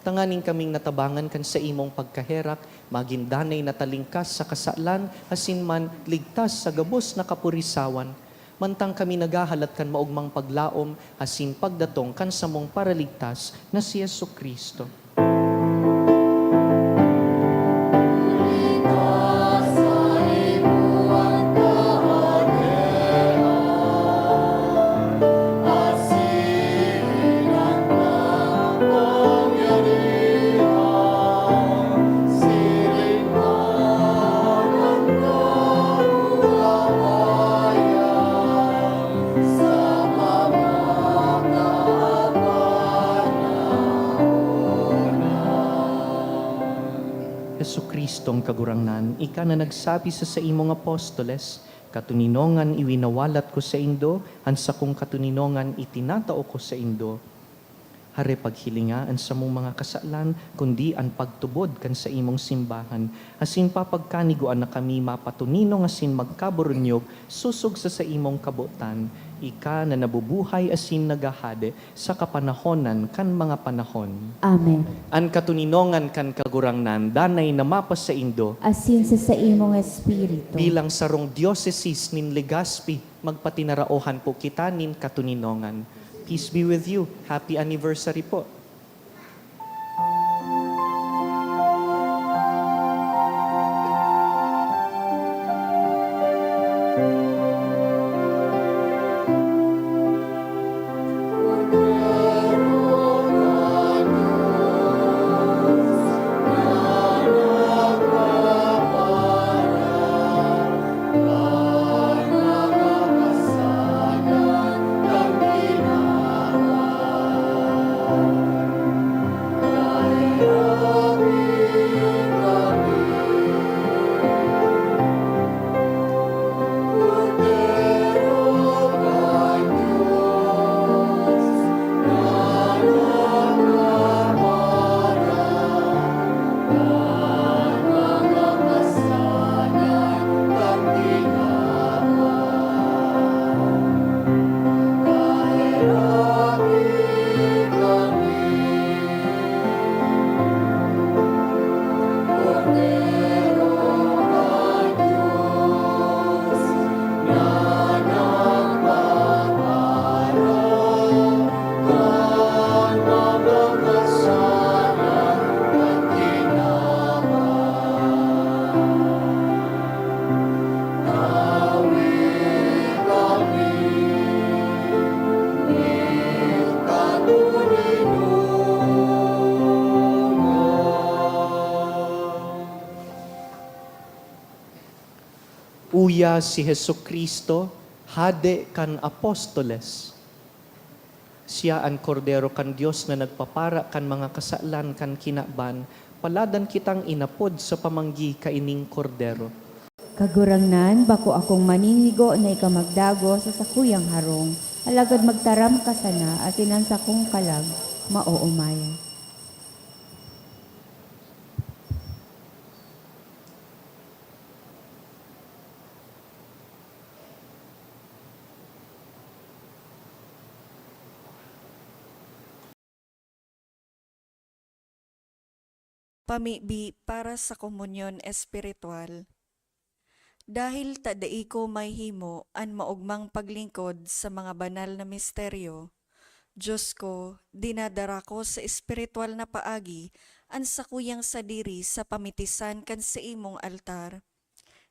tanganing kaming natabangan kan saimong pagkaherak, magin danay na talingkas sa kasalan, asin man ligtas sa gabos na kapurisawan, Mantang kami naghahalat kan maogmang paglaom asin pagdatong kan samong Paraligtas na si Jesu-Cristo. Jesu-Cristong Kagurangnan, ika na nagsabi sa saimong apostoles, "Katoninongan iwinawalat ko saindo, an sakong katoninongan itinatao ko saindo." Hare paghilinga an samong mga kasalan, kundi an pagtubod kan saimong simbahan, asin papagkanigua na kami mapatoninong asin magkaburunyog sosog sa saimong kabotan, ika na nabubuhay asin naghahade sa kapanahonan kan mga panahon. Amen. An katoninongan kan Kagurangnan danay na mapasaindo. Asin sa saimong espiritu. Bilang sarong diocesis nin Legazpi, magpatinaraohan po kita nin katoninongan. Peace be with you. Happy anniversary po. Uya si Jesu-Cristo, Hade kan Apostoles. Siya an Kordero kan Dios na nagpapara kan mga kasalan kan kinaban. Paladan kitang inapod sa pamanggi kaining Kordero. Kagurangnan, bako akong maninigo na ika magdagos sa sakuyang harong, alagad magtaram ka sana asin an sakong kalag maoomay. Pamibi para sa komunyon espiritual. Dahil ta dai ko mahihimo an maogmang paglingkod sa mga banal na misteryo, Dios ko, dinadara ko sa espiritual na paagi an sakuyang sadiri sa pamitisan kan saimong altar.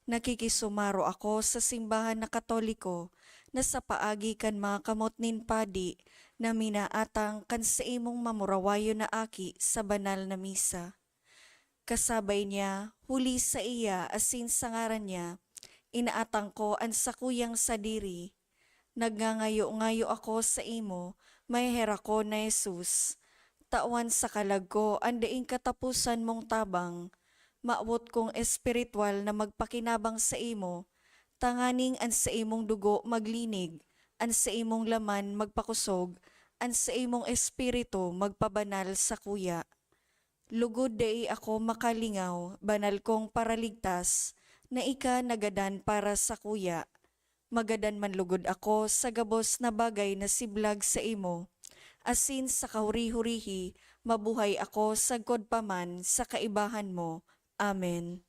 Nakikisumaro ako sa simbahan na Katoliko na sa paagi kan mga kamot nin padi na minaatang kan saimong mamurawayon na aki sa banal na misa. Kasabay niya, huli saiya asin sa ngaran niya, inaatang ko an sakuyang sadiri. Nagngangayo-ngayo ako saimo, maheherakon na Jesus, tawan sa kalag ko an daing kataposan mong tabang. Mawot kong espiritual na magpakinabang saimo, tanganing an saimong dugo maglinig, an saimong laman magpakosog, an saimong espiritu magpabanal sakuya. Lugod dai ako makalingaw, banal kong Paraligtas, na ika nagadan para sakuya. Magadan man lugod ako sa gabos na bagay na siblag saimo, asin sa kahuri-hurihi mabuhay ako sagkod pa man sa kaibahan mo. Amen.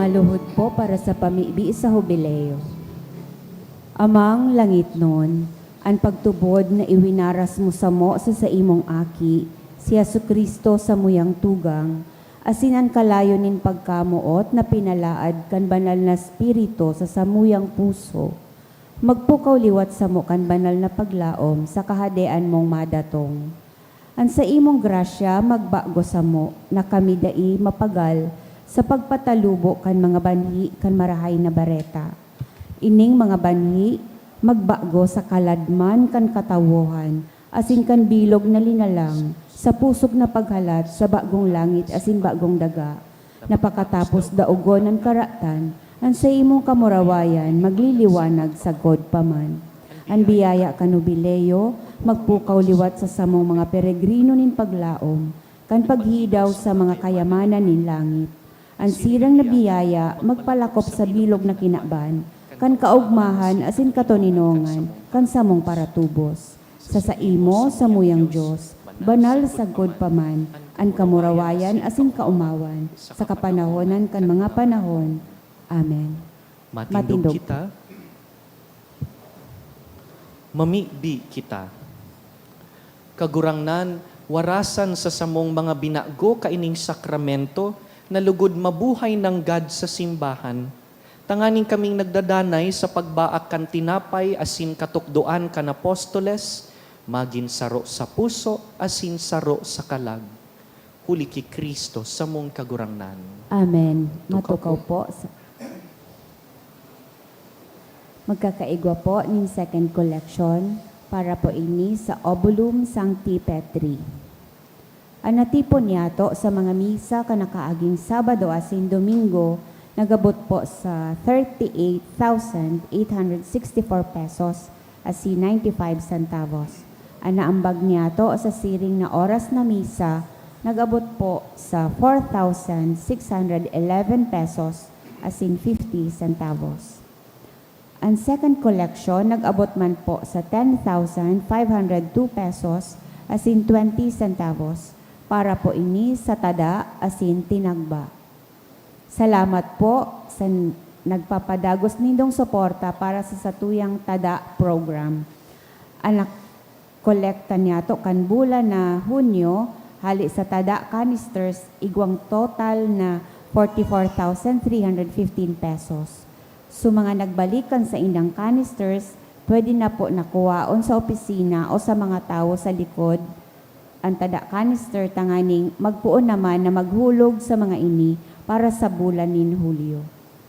Maluhod po para sa pamibi sa Hubileo. Amang langitnon, an pagtubod na iwinaras mo samo sa saimong Aki, si Jesu-Cristo, samuyang tugang, asin an kalayo nin pagkamoot na pinalaad kan Banal na Espiritu sa samuyang puso, magpukaw liwat samo kan banal na paglaom sa Kahadean mong madatong. An saimong grasya magbago samo na kami dai mapagal sa pagpatalubo kan mga banhi kan Marahay na Bareta. Ining mga banhi magbago sa kaladman kan katawohan asin kan bilog na linalang sa pusog na paghalat sa bagong langit asin bagong daga, na pakatapos daogon an karatan, an saimong kamurawayan magliliwanag sagkod pa man. An biyaya kan Hubileo magpukaw liwat sa samong mga peregrino nin paglaom kan paghidaw sa mga kayamanan nin langit. An sirang na biyaya magpalakop sa bilog na kinaban kan kaogmahan asin katoninongan kan samong paratubos. Sa saimo, samuyang Dios, banal sagkod pa man an kamurawayan asin kaomawan sa kapanahonan kan mga panahon. Amen. Matindog Matindog. kita. Mamibi kita. Kagurangnan, warasan sa samong mga binago kaining sakramento na lugod mabuhay nanggad sa simbahan, tanganing kaming nagdadanay sa pagbaak kan tinapay asin katukdoan kan apostoles, magin saro sa puso asin saro sa kalag. Huli ki Cristo, samong Kagurangnan. Amen. Tukaw Matukaw po. po. Sa... Magkakaigwa po nin second collection para po ini sa Obulum Sancti Petri. An natipon niyato sa mga misa kan nakaaging Sabado asin Domingo nag-abot po sa thirty-eight thousand eight hundred sixty-four pesos asin ninety-five centavos. An naambag niyato sa siring na oras na misa nag-abot po sa four thousand six hundred eleven pesos asin fifty centavos. An second collection nag-abot man po sa ten thousand five hundred two pesos asin twenty centavos para po ini sa tada asin tinagba. Salamat po sa n-, nagpapadagos nindong suporta para sa satuyang tada program. An nak-, kolekta niyato kan bulan na Hunyo, hali sa tada canisters, igwang total na forty-four thousand three hundred fifteen pesos. So, mga nagbalik kan saindang canisters, pwede na po nakuhaon sa opisina o sa mga tawo sa likod an tada canister tanganing magpoon naman na maghulog sa mga ini para sa bulan nin Hulyo.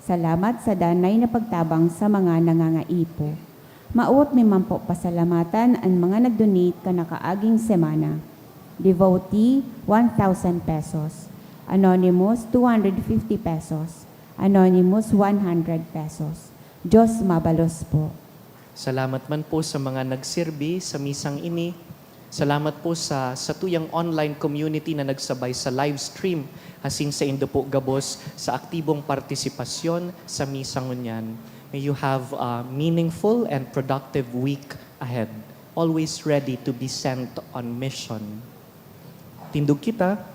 Salamat sa danay na pagtabang sa mga nangangaipo. Mawot mi man po pasalamatan an mga nag-donate kan nakaaging semana. Devotee, one thousand pesos. Anonymous, two hundred fifty pesos. Anonymous, one hundred pesos. Diyos mabalos po. Salamat man po sa mga nagserbi sa misang ini. Salamat po sa satuyang online community na nagsabay sa live stream. Asin saindo po gabos sa aktibong partisipasyon sa misa ngunyan. May you have a meaningful and productive week ahead. Always ready to be sent on mission. Tindog kita.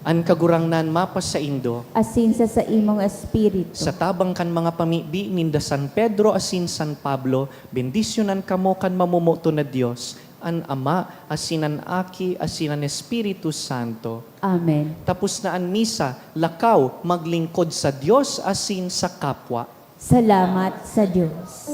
An Kagurangnan mapasaindo. Asin sa saimong espiritu. Sa tabang kan mga pamibi ninda San Pedro asin San Pablo, bendisyonan kamo kan mamomoton na Dios, an Ama, asin an Aki, asin an Espiritu Santo. Amen. Tapos na an misa, lakaw, maglingkod sa Dios asin sa kapwa. Salamat sa Dios.